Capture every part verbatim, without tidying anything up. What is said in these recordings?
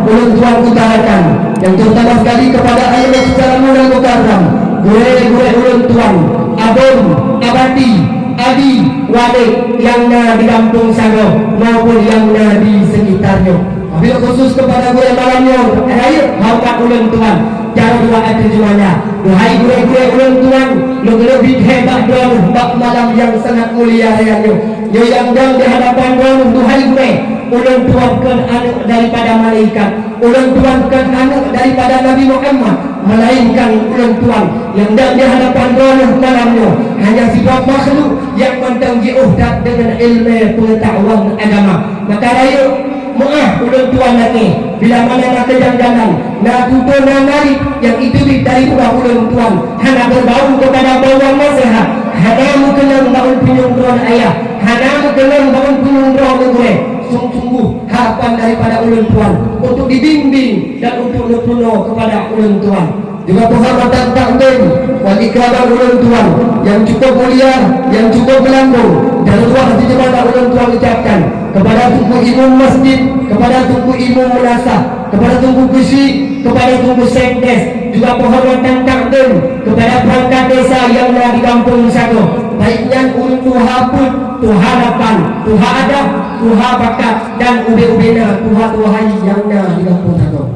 Ulôn tuan utarakan, yang terutama sekali kepada Ayah Sultan Muda Mukarram, gurée-gurée ulôn tuan, abon, abati, adi, walid yang na di Gampông Sagoe maupun yang na di sekitar nyoe. Wabil khusus kepada gurée malam nyoe, rayeuk horeumat ulôn tuan, jaroe dua ateueh jeumala. Duhai gurée-gurée ulôn tuan, leubeh-leubeh hebat droeneuh bak malam nyang sangat mulia raya nyoe. Nyoe nyang dong di hadapan droeneuh, duhai gurée, ulôn tuan kon aneuk daripada malaikat. Ulôn tuan kon aneuk daripada Nabi Muhammad, melainkan ulôn tuan nyang dong di hadapan droeneuh malam nyoe hanya sidroe makhluk nyang mantong jiôh that deungon ileumèe peungeutahuan agama. Maka rayeuk meu'ah ulôn tuan lakèe, bila mana na keujanganan, na tutoe, na narit nyang jiteubiet dari ubak ulôn tuan, hana beubau keupada bau nyang naseuhat, hana meukeunong bak ulôn punyueng droeneuh ayah, hana meukeunong bak ulôn punyueng droeneuh gurée. Sungguh-sungguh harapan daripada ulôn tuan untuk dibimbing dan untuk neupeurunoe keupada ulôn tuan. Juga penghormatan takzim wal ikraman ulôn tuan yang cukup mulia, yang cukup meulambong, dan ruah di mana ulôn tuan ucapkan kepada Teungku Imum Masjid, kepada Teungku Imum Meunasah, kepada Teungku Keuchik, kepada Teungku Sekdes, juga penghormatan takzim kepada perangkat desa nyang na di Gampông Sagoe, baik nyan ureueng tuha peuet, tuha lapan, tuha adat, tuha bakat, dan ubé-ubé na tuha-tuha nyang na di Gampông Sagoe.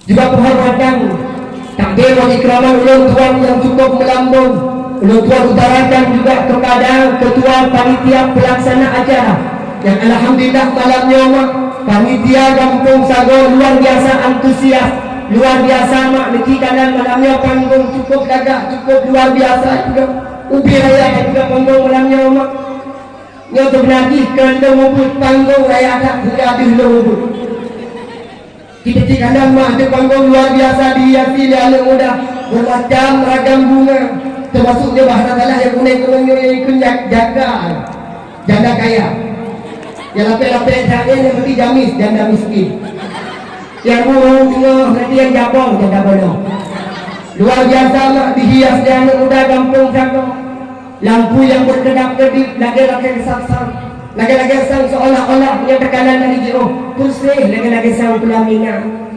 Juga penghormatan, takzim wal ikraman ulôn tuan nyang cukup meulambong, ulôn tuan utarakan juga kepada Ketua Panitia Pelaksana Acara, nyang alhamdulillah malam nyoe mak, panitia Gampông Sagoe luar biasa antusias, luar biasa mak, neukalon malam nyoe panggong cukup lagak, cukup luar biasa juga. Ubé raya juga panggong malam nyoe mak. Nyoe teupeunagih keu lôn mubuet panggong raya that, hingga deuh lôn mubuet. Kita cit kandang mah, di panggong luar biasa dihiasi lé aneuk muda, bermacam ragam bunga, termasuk nyoe bah hana salah nyang kunéng-kunéng nyoe nyang ikheun ja-, jaka, janda kaya. Nyang lapék-lapék that nyan nyang peuti jamis, janda miskin. Nyang ureueng teungoh, nanti nyang jabong, janda bolong. Luar biasa mak dihias lé aneuk muda Gampông Sagoe. Lampu nyang berkedap-kedip lagèe-lagèe sang-sang, lagèe-lagèe sang seolah-olah nyang teukalon dari jiôh, peuséh lagèe-lagèe sang pelaminan.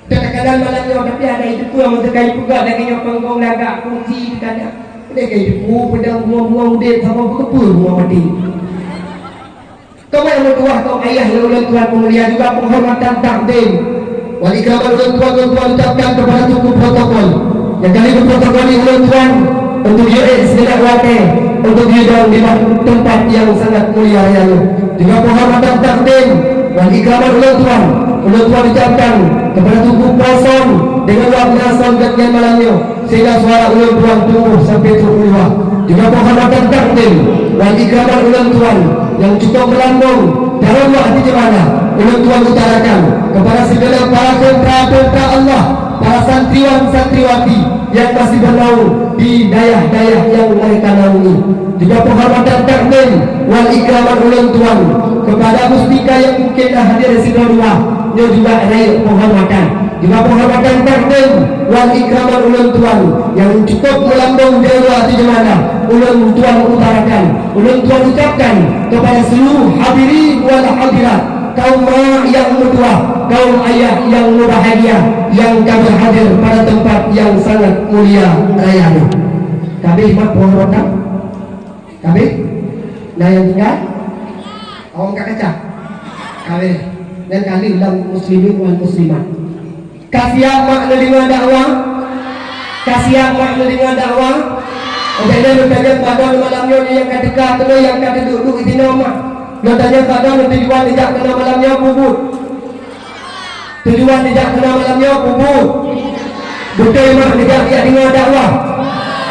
Teukalon malam nyoe, tapi hana jiteupeue meunyoe teuka jipeugah lagèe nyoe panggong lagak kunci teukalon. Lagèe jiteupeue peudong bunga-bunga udeb saboh peukeupeu bunga maté. Kaum nyang meutuwah, kaum ayah nyang ulôn tuan peumulia, juga penghormatan takzim wal ikraman ulôn tuan, ulôn tuan ucapkan kepada Teungku Protokol. Nyang kali meuprotokol ulôn tuan untuk jeuet sigeunap watèe untuk jidong di teumpat nyang sangat mulia nyan. Juga penghormatan takzim wal ikraman ulôn tuan, ulôn tuan ucapkan kepada Teungku Poson dengan luar biasa gét nyan malam nyoe. Sehingga suara ulôn tuan tumbuh sampai trok u luwa. Juga penghormatan takzim wal ikraman ulôn tuan nyang cukup meulambong dalam waktu di mana ulôn tuan utarakan kepada segala para teuntara-teuntara Allah, para santriwan-santriwati yang masih bernaung di dayah-dayah yang mereka naungi. Juga penghormatan takzim wal ikraman ulôn tuan kepada mustika yang mungkin dah hadir di sinoe dua, nyoe juga rayeuk penghormatan. Juga penghormatan takzim wal ikraman ulôn tuan nyang cukup meulambong di luwa ateueh jeumala ulôn tuan utarakan, ulôn tuan ucapkan kepada seluruh hadirin wal hadirat, kaum mak nyang meutuwah, kaum ayah nyang meubahagia nyang ka berhadir pada tempat yang sangat mulia raya nyoe. Ka abéh mat penghormatan? Ka abéh? Na nyang tinggai? Awak ka kaca? Ka abéh. Nyan kali lam muslimin wal muslimat. Ka siap mak neudeungoe dakwah? Ka siap mak neudeungoe dakwah? Óh lheueh nyan tanyong bak droeneuh malam nyoe nyang ka teuka keunoe nyang ka teuduek-duek sinoe mak. Lôn tanyong bak droeneuh tujuan neujak keunoe malam nyoe peue buet? Tujuan neujak keunoe malam nyoe peue buet? Beutôi mak neujak jak deungoe dakwah.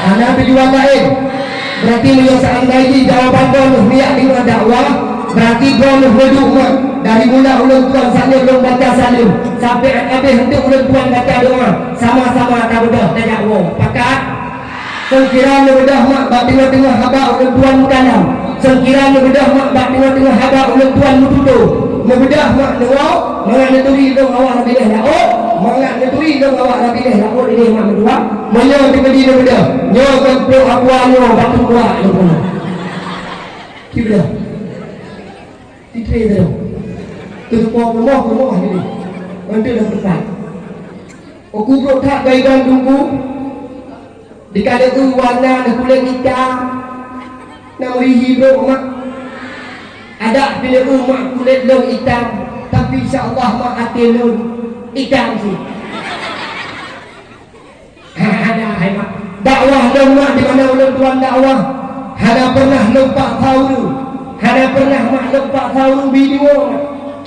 Hana tujuan laén. Berarti meunyoe seandai jih jawaban droeneuh neujak deungoe dakwah, berarti droeneuh neuduek mak. Dari mula ulôn tuan saat nyoe lôn baca saleuem sampai 'an abéh, eunteuk ulôn tuan baca doa, sama-sama tabeudôh tajak woe. Pakat? Seungkira neubeudoh mak bak teungoh-teungoh haba ulôn tuan meukalam. Seungkira neubeudoh mak bak teungoh-teungoh haba ulôn tuan meututoe. Neubeudoh mak neuwoe, mangat neuturi lôn awak Nabi Nuh laôt, mangat neuturi lôn awak Nabi Nuh laôt idéh mak meutuwah. Meunyoe teukeudi neubeudoh, nyoe kon trok aqua nyoe bak teumpat lôn peunoh. Ci beudoh. Titré teuh. Teutupo rumoh-rumoh jadi. Mantong dah tepat. Uku brok that gai dan tungku. Dikala eu warna na kulét itam. Na meurihi brok mak. Adak pih na eu mak kulét lôn itam. Tapi insya Allah mak até lôn itam sih. Hana hai mak. Dakwah lôn mak di mana ulôn tuan dakwah. Hana pernah lôn paksa ureueng. Hana pernah mak lôn paksa ureueng bid'ah.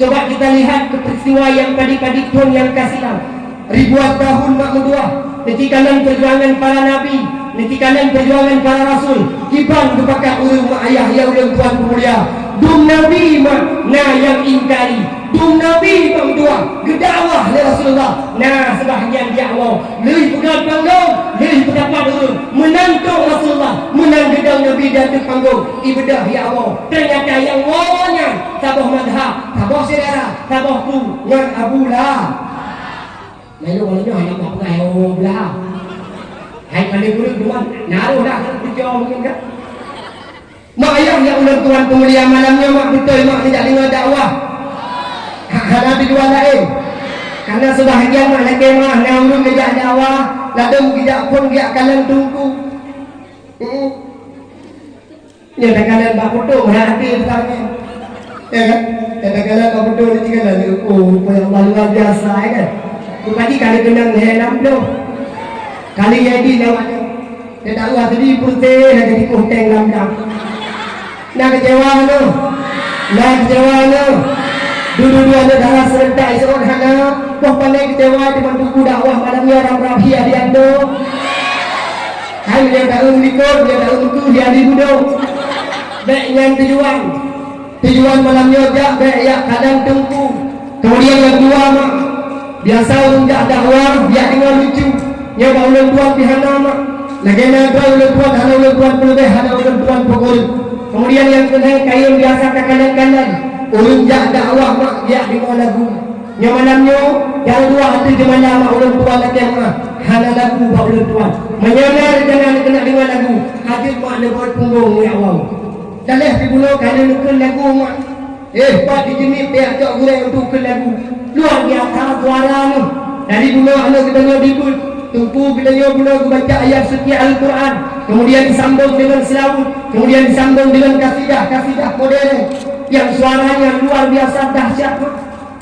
Coba kita lihat ke peristiwa yang tadi-tadi thon nyang ka silam. Ribuan tahun mak meutuah. Nitikanan perjuangan para nabi, nitikanan perjuangan para rasul. Kiban geupakat ureueng mak ayah ya ulôn tuan peumulia. Dum nabi mak na nyang ingkari. Dum nabi mak meutuah geudakwah lé Rasulullah. Na sebahagian jak woe, lheueh peugöt panggong, lheueh peutapat ureueng, meunan trok Rasulullah, meunan geudong Nabi di ateueh panggong, ibeudoh ya Allah. Ternyata nyang woe nyan saboh mazhab, saboh syedara, saboh su ngon Abu Lahab. Lalu kalau nyoe hana peugah Abu Lahab. Hai pandai guru cuma naruh dah keu mungkin kan. Mak ayah nyang ulôn tuan peumulia, malam nyoe mak beutôi mak neujak deungoe dakwah. Ha, hana di dua laén. Karena sebahagian mak lakée mak na ureueng neujak dakwah, ladôm geujak phon geujak kalon teungku. Hmm. Nyoe takalon bak foto, hana até teutanyoe. Ya kan? Nyoe takalon bak foto ni cikalan, oh, rupanya Allah luar biasa, ya kan? Rupanya kali keunong lhèe nam ploh. Kali jadi lewat. Teudakwah tadi peureuteh lagèe tikoh tank lam dam. Na keucewa nyoe? Na keucewa nyoe? Dudu-dudu aneuk dara seurentak iseuôt hana, boh pandai keucewa teuma teungku dakwah malam nyoe ram-ram hi Adianto. Hai meunyoe taeu likot, meunyoe taeu meukeue hi Adi Budok. Bèk nyan tujuan. Tujuan malam nyoe jak bèk jak kalon teungku. Kemudian nyang dua mak, biasa ureueng jak dakwah jak deungoe lucu. Nyoe bak ulôn tuan pih hana mak. Lagèe na droe ulôn tuan hana ulôn tuan peuleubeh hana ulôn tuan peukureueng. Kemudian nyang keulhèe kayém biasa takalon-kalon. Ureueng jak dakwah mak jak deungoe lagu. Nyoe malam nyoe nyang dua ateueh jeumala mak ulôn tuan lakèe mak hana lagu bak ulôn tuan. Meunyoe na rencana keuneuk deungoe lagu, ka jeuet mak neubeuet punggong ngon awak. Daleh sibunoe ka lheueh neukheun lagu mak. Eh, pat di jeumik pih cok gurèe untuk kheun lagu. Luar biasa suara nyoe. Dari bunoe aneuk geutanyoe dibeuet. Teungku geutanyoe bunoe geubaca ayat suci Al-Quran. Kemudian disambung dengan selawat. Kemudian disambung dengan kasidah-kasidah modern. Yang suaranya luar biasa dahsyat.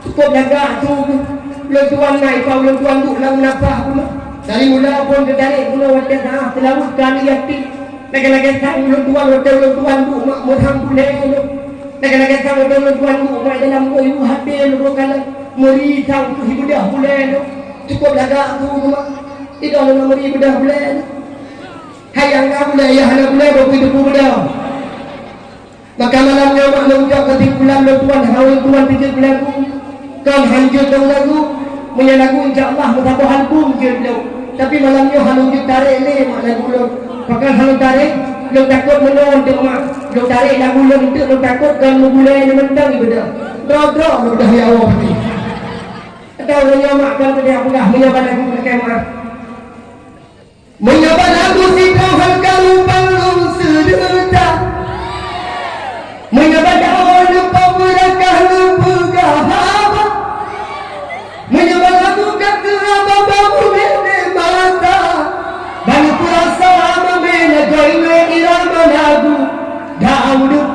Cukup lagak tu. Ulôn tuan na ipa ulôn tuan duek lam nafah bunoe. Dari mula pun geutarek bunoe watèe na selawat kali yatim. Lagèe-lagèe sang ulôn tuan, watèe ulôn tuan duek mak meuham bulèe lôn. Lagèe-lagèe sang watèe ulôn tuan duek mak dalam kuyuh até lôn kalon meuri sang keu ibeudoh bulèe lôn. Cukup lagak tu mak. Idong lôn meuri ibeudoh bulèe lôn. Hai nyang na bulèe, nyang hana bulèe, bak kuyuh teupeu beudoh. Maka malam nyoe mak lôn ucok keusimpulan lôn tuan, hana ulôn tuan pih jeuet lagu. Kon han jeuet lôn lagu. Meunyoe lagu insya Allah meusaboh album jeuet lôn. Tapi malam nyoe hana jeuet tarek lé mak lagu lôn. Pakon hana tarek? Lôn takot meunoe teuk mak. Lôn tarek lagu lôn teuk lôn takot kon meubulèe lôn mantong ibeudôh. Droe-droe lôn dah ya Allah pati. Atau meunyoe mak kon teubiet peugah meunyoe ban lagu lakèe mak. Meunyoe ban lagu sidroe hana ka lupang lôn seudeuta. Meunyoe ban dakwah lôn peubeurangkah lôn peugah haba. Meunyoe ban lagu ka keu haba babu nenek mata. Ban peurasa mamé lagoe irama lagu dangdut.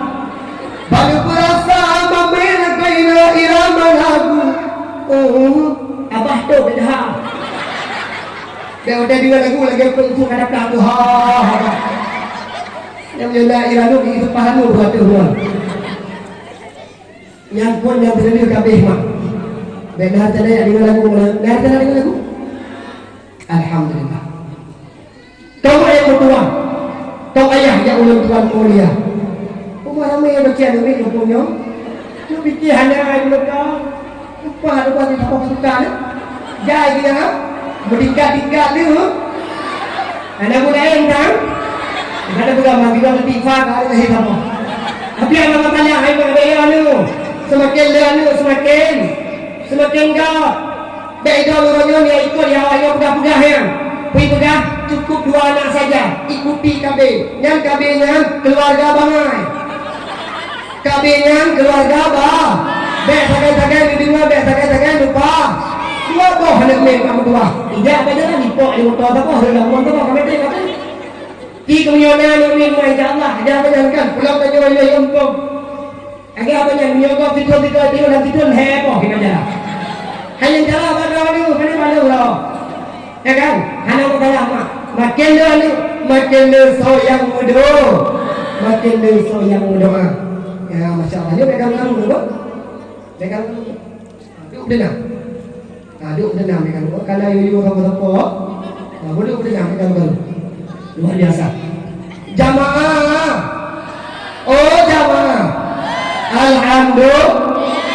Ban peurasa mamé lagoe irama lagu. Oh, abah tu beda. Bèk watèe deungö lagu lagèe peue su ka dapla tu, ha, ha, ha. Nyang meunyoe na ié lalu, di teupah anu tu ateueh ruang. Nyan phôn nyang teuneulheueh ka abéh mak. Bèk na teuneuk deungö lagu, na teuneuk deungö lagu? Alhamdulillah. Tông ayah meutuah. Tông ayah jak ulôn tuan mulia. Peue ramé baca nyoe, nyoe pun nyoe. Nyoe pike hana ai ulôn ka. Upah ada buat di tempat suka ni. Jai dia ha. Bertingkat-tingkat ni ha. Anak muda yang kan. Ada pegang mati kan tifa ka ada hebat. Tapi anak masalah hai mak dia ni. Semakin dia ni semakin semakin gak. Bèk idong uroe nyoe nyang ikot nyang awak nyoe peugah-peugah nyan. Peue peugah, cukup dua anak saja, ikuti KB. Nyan KB nyan keuluwarga bangai. KB nyan keuluwarga ba. Bèk sagai-sagai neudeungoe, bèk sagai-sagai neupa. Lé Pak Meutuah, ijak bak jalan, ipok di moto saboh, di dalam moto saboh, ka maté, ka maté. Ci keumeunyoe na aneuk miet, insya Allah, ijak bak jalan kan, pulang tanyoe lé gampông. Lagèe apa nyan, meunyoe gob sithôn-sithôn, tiga dan sithôn, hé, boh, di bak jalan. Hanya cara bak droeneuh, pane malu droe. Ya kan? Hana masalah, mak. Makin le aneuk, makin le soe nyang meudoa. Makin le soe nyang meudoa. Ya, masya Allah. Nyoe pegang tangan dulu, Bang. Pegang tangan dulu. Duek beuna. Ha, duek beuna, meunyoe kana yue-yue sapo-sapo. Ha, duek beuna, meunyoe kana. Luar biasa. Jamaah. Oh, jamaah. Alhamdulillah.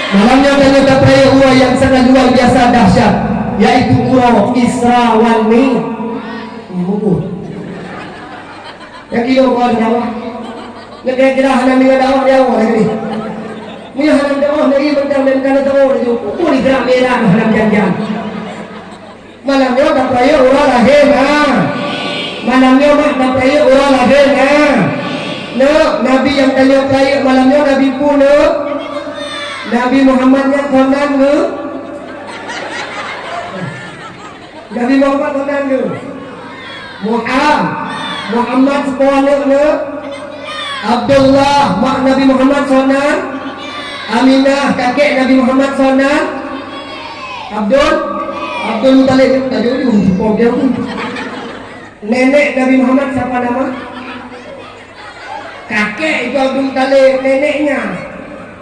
Malam nyoe tanyoe tapeurayeuk uroe nyang sangat luar biasa dahsyat, yaitu uroe Isra wal Mi-, Mi'raj. Nyang kilo kau dakwah. Nyang kira-kira hana deungoe dakwah di awai lagèe nyoe. Meunyoe hana dakwah lagèe nyoe, bentang dan kana tahu laju. Ukur di gerak merah hana jan-jan. Malam nyoe tapeurayeuk uroe lahé na. Malam nyoe mak tapeurayeuk uroe lahé na. Neuk, Nabi nyang tanyoe peurayeuk malam nyoe Nabi peue neuk? Nabi Muhammad nyan soe nan neuk? Nabi Muhammad soe nan neuk? Muha-, Muhammad sapeue aneuk neuk? Abdullah, mak Nabi Muhammad soe nan? Aminah, kakek Nabi Muhammad soe nan? Abdul? Abdul Muthalib, tajok ujong jipong dia tu. Nenek Nabi Muhammad siapa nama? Kakek itu Abdul Muthalib, neneknya.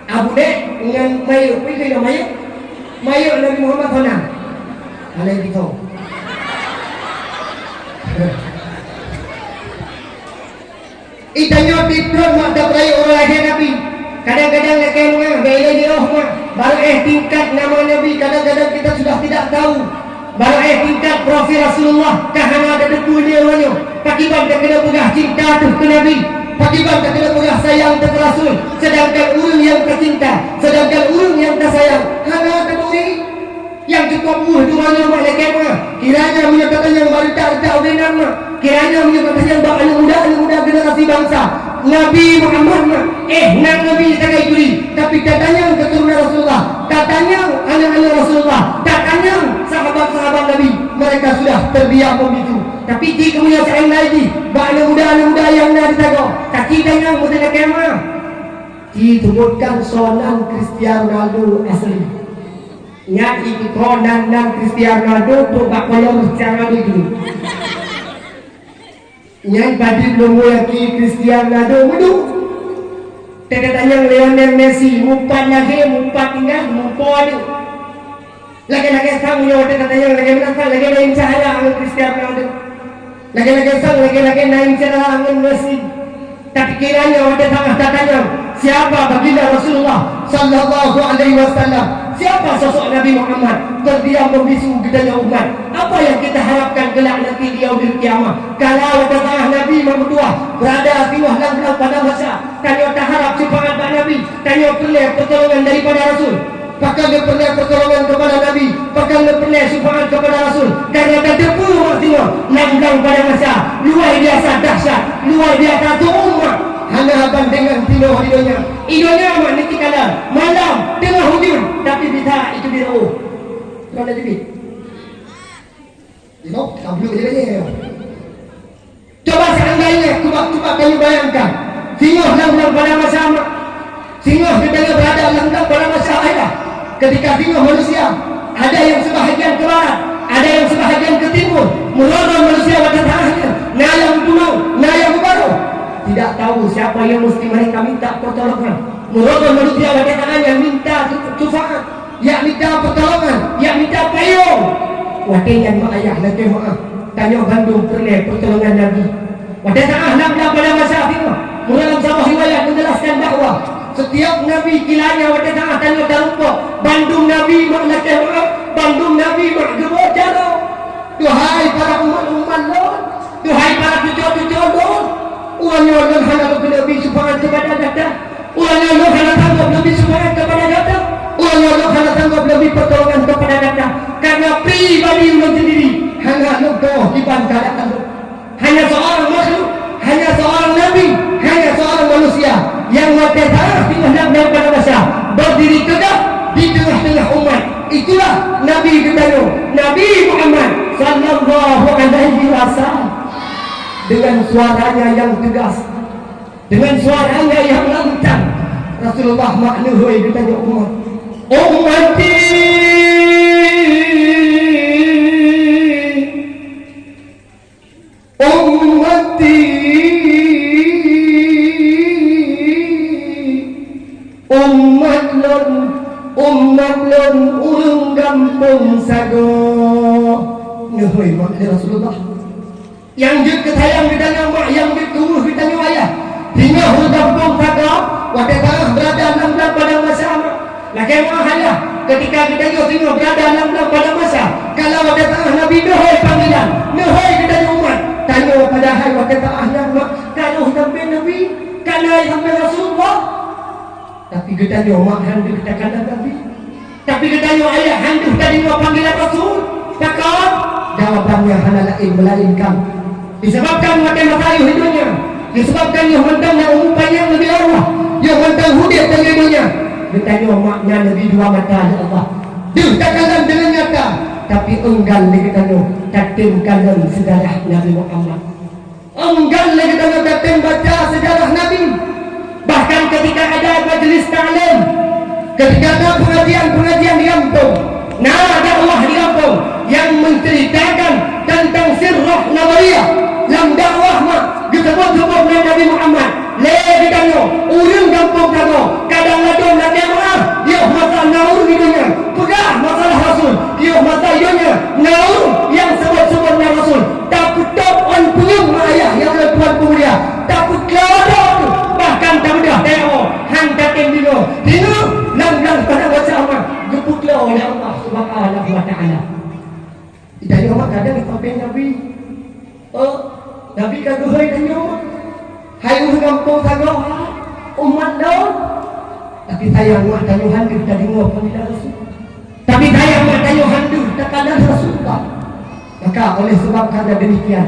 Abu Dek dengan Mayuk, apa itu nama Mayuk? Mayuk Nabi Muhammad soe nan? Alaihi salam. Itanyoe tiep-tiep mak tapeurayeuk uroe lahé Nabi. Kadang-kadang lakèe meu'ah, bèk ilèe jiôh mak. Barô éh tingkat nama Nabi, kadang-kadang kita sudah tidak tahu. Barô éh tingkat profil Rasulullah, ka hana tateupeue lé uroe nyoe. Pakriban takeuna peugah cinta teuh keu Nabi? Pakriban takeuna peugah sayang teuh keu Rasul? Sedangkan ureueng nyang tacinta, sedangkan ureueng nyang tasayang, hana taturi. Nyang cukôp weueh dua nyoe mak lakèe meu'ah. Kiranya meunyoe tatanyong bak reutak-reutak ubé nan mak. Kiranya meunyoe tatanyong bak aneuk muda, aneuk muda generasi bansa. Nabi Muhammad mak, éh, nan Nabi sagai turi. Tapi tatanyong keuturonan Rasulullah, tatanyong aneuk-aneuk Rasulullah, tatanyong sahabat-sahabat Nabi, mereka sudah terdiam membisu. Tapi ci keumeunyoe seandai jih bak aneuk muda, aneuk muda nyang na di tagoe, ka ci tanyong meuteuna kemah. Ci sebutkan soe nan Cristiano Ronaldo asli. Nyan itu ko nan, nan Cristiano Ronaldo tu bak kolom Cristiano Ronaldo itu. Nyan padub lôn yaki Cristiano Ronaldo meudu. Teuka tanyong Lionel Messi, mupat lahé, mupat tinggai, mupo aneuk. Lagèe-lagèe sang nyoe teuka tanyong lagèe meunan sang, lagèe Naim Syahara ngon Cristiano Ronaldo. Lagèe-lagèe sang, lagèe-lagèe Naim Syahara ngon Messi. Tapi kiranya watèe tangah tatanyong, siapa baginda Rasulullah sallallahu alaihi wasallam? Siapa sosok Nabi Muhammad? Terdiam membisu geutanyoe umat. Apa yang kita harapkan kelak nanti di yaumil qiyamah? Kalau watèe tangah Nabi mak meutuah berada singoh lam padang mahsyar, tanyoe taharap syafaat bak Nabi, tanyoe peureulèe pertolongan daripada Rasul. Pakon lé peureulèe pertolongan kepada Nabi, pakon lé peureulèe syafaat kepada Rasul. Karena tateupeue mak singoh lam padang mahsyar luar biasa dahsyat, luar biasa tu'um mak. Hana bandingan tinoh di donya. Di donya mak nitikalan, malam, teungoh ujeuen, tapi bisa itu diroh. Tuan dan Nabi. Tengok, tableau dia tanya. Coba seandainya, coba, coba kamu bayangkan, singoh lam, lam padang mahsyar, singoh di tengah berada lam, lam padang mahsyar, ayah. Ketika singoh manusia, ada yang sebahagian ke barat, ada yang sebahagian ke timur, meurokon manusia watèe tangah nyan, na nyang pulang, na nyang baroe. Tidak tahu siapa yang mesti mereka minta pertolongan. Meurokon manusia watèe tangah nyan minta syafaat. Jak mita peutolongan, jak mita payong. Watèe nyan mak ayah lakèe meu'ah, tanyoe bandum peureulèe peutolongan Nabi. Watèe tangah lam, lam padang mahsyar singoh, meunurot saboh riwayat menjelaskan bahwa setiap nabi kilanya watèe tangah tanyoe tarumpok, bandum nabi mak lakèe meu'ah, bandum nabi mak geuboh jaroe. Duhai para umat-umat lôn, duhai para cuco-cuco lôn, uroe nyoe lôn hana lôn keuneuk bri seufaat keupada gata. Uroe nyoe lôn hana sanggob lôn bri seufaat keupada gata. Uroe nyoe lôn hana sanggob lôn bri peutolongan keupada gata. Karena pribadi ulôn sendiri hana lôn toh diban keuadaan lôn. Hanya seorang makhluk, hanya seorang nabi, hanya seorang manusia yang watèe tangah singoh lam, lam padang mahsyar berdiri tegak di tengah-tengah umat. Itulah Nabi geutanyoe, Nabi Muhammad sallallahu alaihi wasallam, dengan suaranya yang tegas, dengan suaranya yang lantang, Rasulullah mak neuhôi geutanyoe umat, "Ummati, ummati, umat lôn, umat lôn ureuëng gampông sagoe." Neuhôi mak lé Rasulullah. Nyang jeuet keu sayang geutanyoe mak, nyang jeuet keu weueh geutanyoe ayah. Singoh ureuëng gampông sagoe, watée teuh beurada lam, lam padang mahsyar mak. Lakée meu'ah ayah, keutika geutanyoe singoh beurada lam, lam padang mahsyar, kalau watée teuh Nabi neuhôi panggilan, neuhôi geutanyoe umat, tanyoe padahai watée teuh nyan mak, ka rôh sampé Nabi, ka na sampé Rasulullah. Tapi geutanyoe mak hana deuh takalon Nabi. Tapi geutanyoe ayah hana deuh tadeungoe panggilan Rasul. Pakon? Jawabannya hana laén meulainkan disebabkan watée masa yoh di donya, disebabkan yoh mantong na umu panyang leubeh Allah, yoh mantong udeb di donya. Geutanyoe mak nyan neubi dua mata lé Allah. Deuh takalon deungon nyata, tapi eunggal lé geutanyoe tatem kalon seujarah Nabi Muhammad. Eunggal lé geutanyoe tatem baca seujarah Nabi. Bahkan ketika ada majelis taklim, ketika ada pengajian-pengajian di gampông, na dakwah di gampông yang menceritakan tentang sirah nabawiyah, lam dakwah mak geuseubut-seubut nan Nabi Muhammad, lé geutanyoe ureuëng gampông tanyoe kadang ladôm lakée meu'ah, yoh masa na ureuëng di donya peugah masalah Rasul, yoh masa di donya na ureuëng nyang seubut-seubut nan Rasul. Tapeutôb ôn punyueng mak ayah nyang ulôn tuan peumulia, tapeuklo droe tu, bahkan tabeudoh teuh, han tatem deungoe. Deungoe, lam, lam padang mahsyar mak, geupeuklo lé Allah Subhanahu wa Taala. Tanyoe mak kadang dipampén Nabi. Oh, Nabi ka geuhôi tanyoe mak. Hai ureuëng gampông sagoe, umat lôn. Tapi sayang mak, tanyoe han deuh tadeungoe panggilan Rasul. Tapi sayang mak, tanyoe han deuh takalon Rasulullah. Maka oleh sebab karena demikian,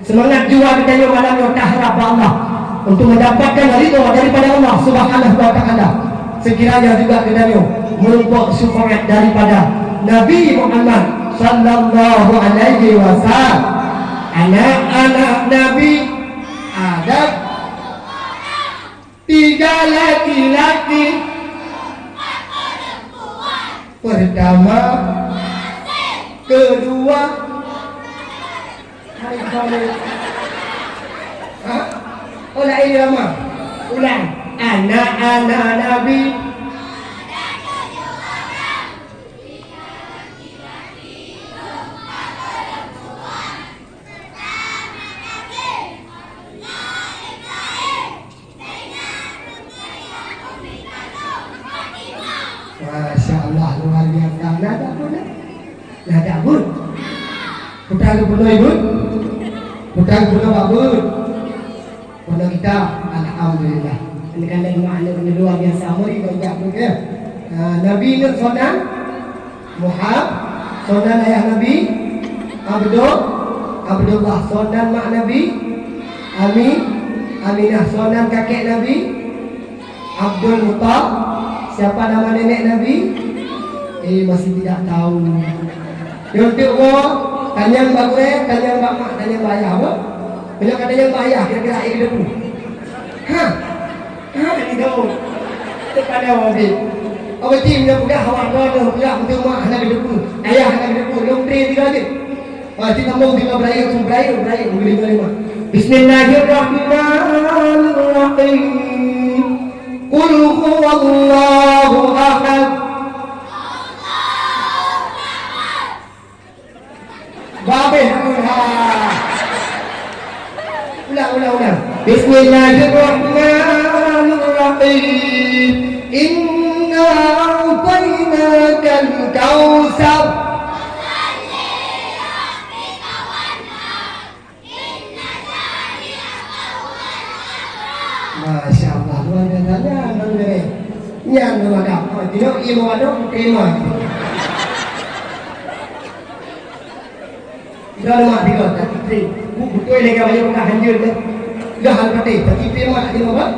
semangat jiwa geutanyoe malam nyoe taharap bak Allah untuk mendapatkan ridha daripada Allah Subhanahu wa Taala. Sekiranya juga geutanyoe meurumpok syafaat daripada Nabi Muhammad sallallahu alaihi wasallam. Anak-anak Nabi ada tiga laki-laki. Pertama, kedua, hai kamu. Hah? Oh, laén lama. Ulang. Anak-anak Nabi. Masya Allah, luar biasa. Nah, tak pun. Nah, tak pun. Putra geupeunoi, Bud? Putra geupeunoi, Pak Bud? Pondok kita, alhamdulillah. Ini kan lagi makna luar biasa. Mari kita ucap dulu, ya. Ah, Nabi Nuh Sonan, Muhab, Sonan ayah Nabi, Abdul, Abdullah Sonan mak Nabi, Ami, Aminah Sonan kakek Nabi, Abdul Muttalib, siapa nama nenek Nabi? Eh, masih tidak tahu. Nyoe teuk woe, tanyong bak gurée, tanyong bak mak, tanyong bak ayah, apa? Meunyoe ka tanyong bak ayah, kira-kira ayah geudepu. Ha? Ha, ni kamu. Teuk pandai awak habéh. Awak ti meunyoe peugah awak droe, peugah beutôi mak hana geudepu, ayah hana geudepu, lôn tré tiga jeuet. Ah, cit sambông tiga berair, langsung berair, berair, berair, berair. Bismillahirrahmanirrahim. Qul huwallahu ahad. Babeh, ha. Ulang, ulang, ulang. Bismillahirrahmanirrahim. Inna a'tainakal kautsar. Masya Allah, luar biasa. Nyan, nyan, nyan. Nyan, nyan, nyan. Oh, tengok, ibu anak, terima. Dah lama tiga, tapi tri. Bu, betul lagi banyak bukan hanjur dah. Dah hal kata, tapi terima, terima, Pak.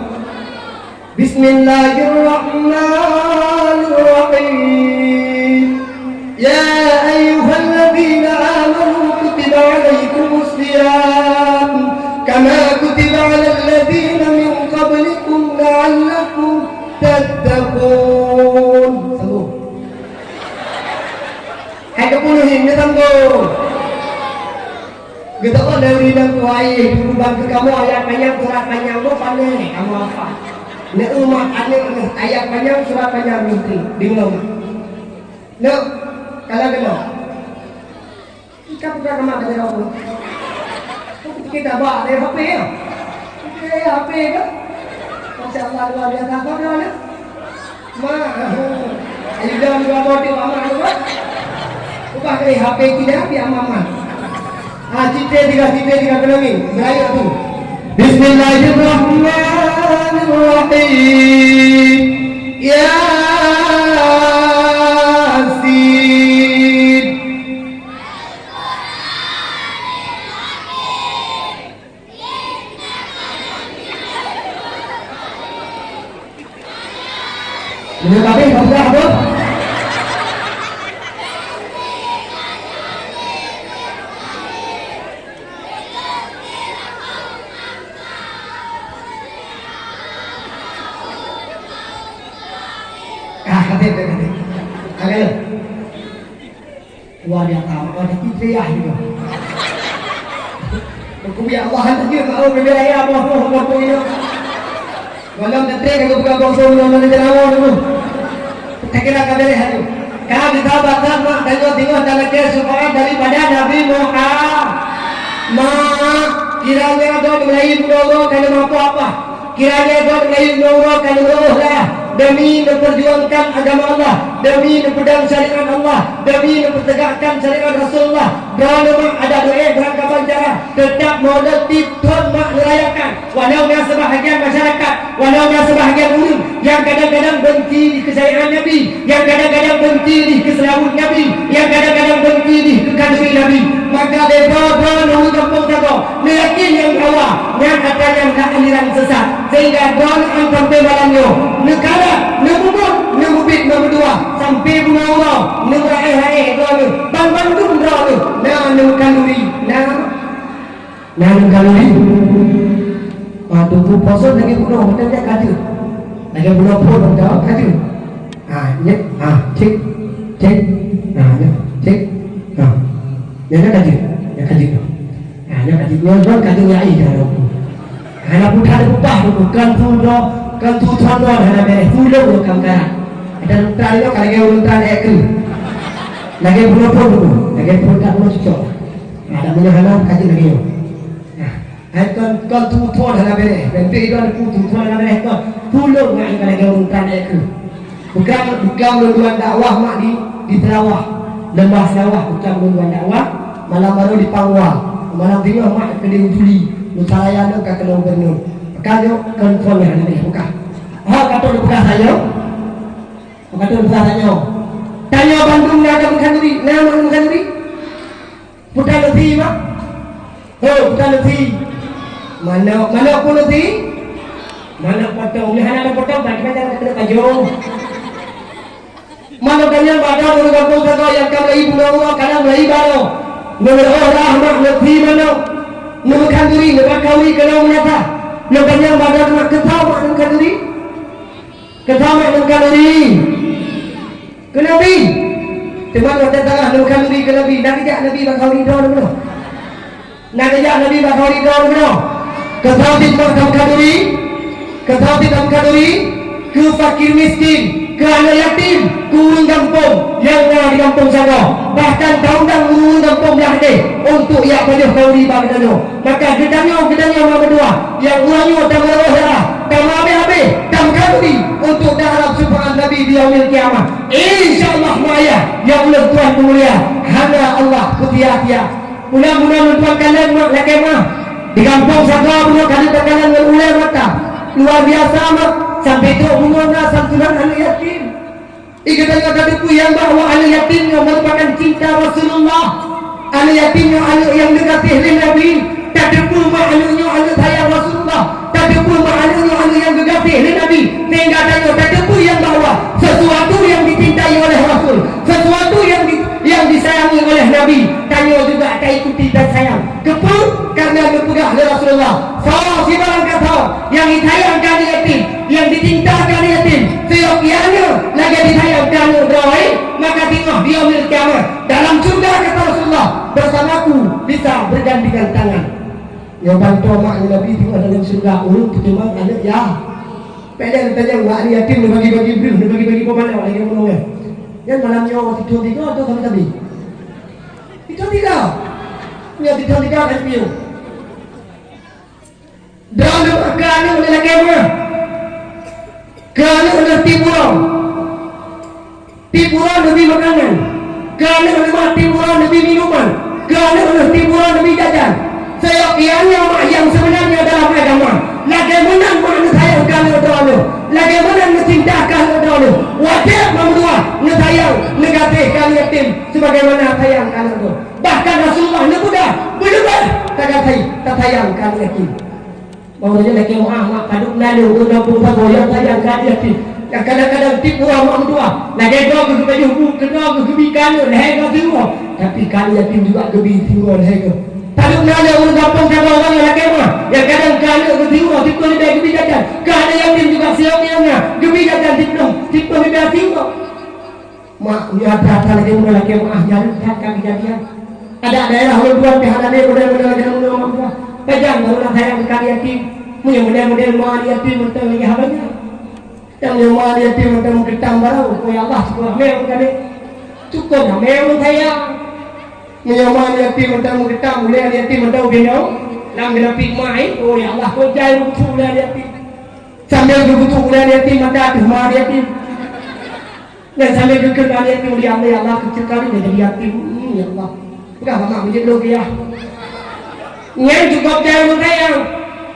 Bismillahirrahmanirrahim. Ya Ayat ke puluh ini tanggung. Geutanyoe dari dalam tuai, geuban keu kamoe ayat panyang, surat panyang, boh pané kamoe hafal. Neuumat aneuk ayat panyang, surat panyang, meusti deungoe. Neuk, kalau keunoe. Ka buka kamar ka jaga aku. Kita bak dari H P ya. Oke, H P ke? Masya Allah, luar biasa. Apa dia ni? Ma. Ayo, jangan lupa bawa dia, Mama, lupa. Ubah dari H P tidak, biar Mama. Ah, cipta tiga, cipta tiga, kenangin. Melayu tu. Bismillahirrahmanirrahim. Yasin. Meunyoe ka habéh, ka peugah, Abah? Ah, ka habéh, ka habéh. Ka habéh. Luar biasa, maka dipitri yah gitu. Kupiah Allah saja, mau bela ya Allah, Allah, Allah, Allah. Malam tadi kalau bukan bangsa, malam tadi jarawa dulu. Saya kira kabeleh tu. Ka geusabat-sabat mak tanyoe singoh talakée syafa'at daripada Nabi Muhammad. Mak, kiranya droe meulayeue bunoe-bunoe ka leumoh apa-apa. Kiranya droe meulayeue bunoe-bunoe ka leumoh lah. Demi memperjuangkan agama Allah, demi mempeudong syariat Allah, demi mempertegakkan syariat Rasulullah. Droeneuh mak adak doa beurangkaban cara, teutap meudeuti thon mak neurayakan. Walau na sebahagian masyarakat, walau na sebahagian ureuëng nyang kadang-kadang benci di keusayaan Nabi, nyang kadang-kadang benci di keuseulaweuet Nabi, nyang kadang-kadang benci di keukanui Nabi, maka lé droe-droe ureuëng gampông sagoe neuyakin nyang hawa nyan atra nyang ka aliran sesat, sehingga droeneuh sampai malam nyoe neukalak, neubeubuet, neumubiet, neumeutuah, sampai bunoe uroe neumeuraéh-raéh droeneuh, banmandum droeneuh na neumeukaluri, na Na lôn kalon lé. Ah, tubuh poson lagèe bunoe, macam nyan ka jeuet. Lagèe bunoe phon, macam ka jeuet. Ah, nyan, ah, cek, cek. Ah, nyan, cek. Ah. Nyan, nyan ka jeuet. Nyan ka jeuet. Ah, nyan ka jeuet. Nyan, nyan ka jeuet, ya, iya, ya. Hana putar upah tu, kan tu dah, kan tu thon dah, hana bèrèh. Tulông lo kan ka. Ada ulôn tan nyoe, ka lagèe ulôn tan èk keu. Lagèe bunoe phon tu. Lagèe phon tak bunoe cocok. Ah, dak bunoe hana, ka jeuet lagèe nyoe. Nah, hai kon, kon tutoe hana bèrèh. Dan pih itu ada tutoe hana bèrèh kon. Tulông mak ibarat lagèe ureueng tan èk keu. Bukan, bukan lôn tuan dakwah mak di, di Seulawah. Lembah Seulawah, bukan lôn tuan dakwah. Malam baru di Pangwa. Malam tingoh mak keudéh u Juli. Nusantara nyoe ka keunong gubernur. Maka nyoe kon phon hana bèrèh bukan. Ha, ka trok buka sayo. Ka trok buka sayo. Tanyoe bandum na ka meukanuri. Na mak meukanuri? Putar leusi, Mak. Ho, putar leusi. Manok, manok pun leusi. Manok potong. Nyoe hana potong, bagi macam kena pajoh. Manok ganyang badan ureueng gampông sagoe nyang ka mulai bunoe-bunoe, ka mulai baroe. Neuroh rahmat leusi manok. Neumeukanuri, neubak khanduri keunoe meunasah. Nyoe ganyang badan mak keusau mak neumeukanuri. Keusau mak neumeukanuri. Keu Nabi. Teuma watèe tangah lôn khanduri keu Nabi, na geujak Nabi bak khanduri droe neuh? Na geujak Nabi bak khanduri droe neuh? Keusau cit mak khanduri, keusau cit mak khanduri, keu fakir miskin, keu aneuk yatim, keu ureueng gampông nyang na di gampông sagoe. Bahkan taundang ureueng gampông nyang deh untuk jak pajoh khanduri bak geutanyoe. Maka geutanyoe, geutanyoe meudua nyang uroe nyoe tameuroh darah, tameuhabéh-habéh, tameukanuri untuk taharab syafa'at Nabi di Yaumil Qiyamah. Insya Allah, mak ayah nyang ulôn tuan peumulia, hana Allah peusia-sia. Mula-mula lôn tuan kalon mak lakèe meuh di gampông sagoe bunoe ka lheueh takalon ngon ulèe mata. Luar biasa mak, sampoe trok bunoe na santunan aneuk yatim. Di geutanyoe tateupeue nyang bahwa aneuk yatim nyoe meurupakan cinta Rasulullah. Aneuk yatim nyoe aneuk nyang geugaséh lé Nabi. Tateupeue mak aneuk nyoe aneuk sayang Rasulullah. Tateupeue mak aneuk nyoe aneuk nyang geugaséh lé Nabi. Sehingga tanyoe tateupeue nyang bahwa sesuatu yang dicintai oleh Rasul, sesuatu yang di-, yang disayangi oleh Nabi, tanyoe juga taikuti dan sayang. Keupeue? Karena geupeugah lé Rasulullah, "Soe sibarang kasoe nyang jisayang keu aneuk yatim, nyang jicinta keu aneuk yatim, seulok nyan lagèe jisayang keu aneuk droe, maka singoh di Yaumil Qiyamah dalam Syurga, kata Rasulullah, bersamaku bisa bergandengan tangan. Nyoe ban droe mak ngon Nabi teungoh dalam syurga, ureueng teutimang aneuk ya-, Padahai tanyong bak aneuk yatim neubagi-bagi breuh, neubagi-bagi peumanö lagèe bunoe nyan. Nyan malam nyoe sithôn tiga atau sabe-sabe? Sithôn tiga. Nyoe sithôn tiga kan piôh. Droeneuh keu aneuk lagèe meuh. Keu aneuk lagèe tiep uroe. Tiep uroe neubri makanan. Keu aneuk leumoh tiep uroe neubri minuman. Keu aneuk leumoh tiep uroe neubri jajan. Sayok, nyan nyoe mak nyang seubeunarnya dalam agama. Lagèe meunan mak neusayang keu aneuk droeneuh. Lagèe meunan neucinta keu aneuk droeneuh. Wajéb mandua neusayang, neugaséh keu aneuk yatim sebagaimana sayang keu aneuk droe. Bahkan Rasulullah neupeugah, beuleubeh tagaséh, tasayang keu aneuk yatim. Bak uroe nyan lakèe meu'ah mak padub naleueng ureueng gampông sagoe nyang sayang keu aneuk yatim. Nyang kadang-kadang tiep uroe mak meutuah, lagèe droe geuh geupajoh bu, keudroe geuh geubi keu aneuk, lhèe goe siuroe, tapi keu aneuk yatim juga geubi siuroe lhèe goe. Padub naleueng ureueng gampông sagoe nyang lakèe meu'ah, nyang kadang keu aneuk geuh siuroe, siplôh ribèe geubi jajan, keu aneuk yatim juga siuroe nyang na geubi jajan siplôh, siplôh ribèe siuroe. Mak, nyoe atra-atra lagèe meunan lakèe meu'ah, nyan that ka keujadian. Adak daerah ulôn tuan pih hana lé model-model lagèe meunan mak tuan. Pajan baru na sayang keu aneuk yatim. Meunyoe model-model ma aneuk yatim mantong lagèe haba nyan. Nyang nyoe ma aneuk yatim mantong meukeutang barô, oh ya Allah, cukôp ramé ureueng kadek. Cukôp ramé ureueng sayang. Meunyoe ma aneuk yatim mantong meukeutang, ulèe aneuk yatim mantong gendong, lam geulapi ma, oh ya Allah, kok jai ureueng kutô ulèe aneuk yatim. Sambil geugutuk ulèe aneuk yatim mata ateueh ma aneuk yatim. Dan sambil geukheun aneuk yatim, "Ya Allah, ya Allah, keuceue kali nyoe jadi yatim, hmm, ya Allah." Peugah bak mak, "Meujeuet lôn keu yah." Nyan cukôp jai ureueng sayang.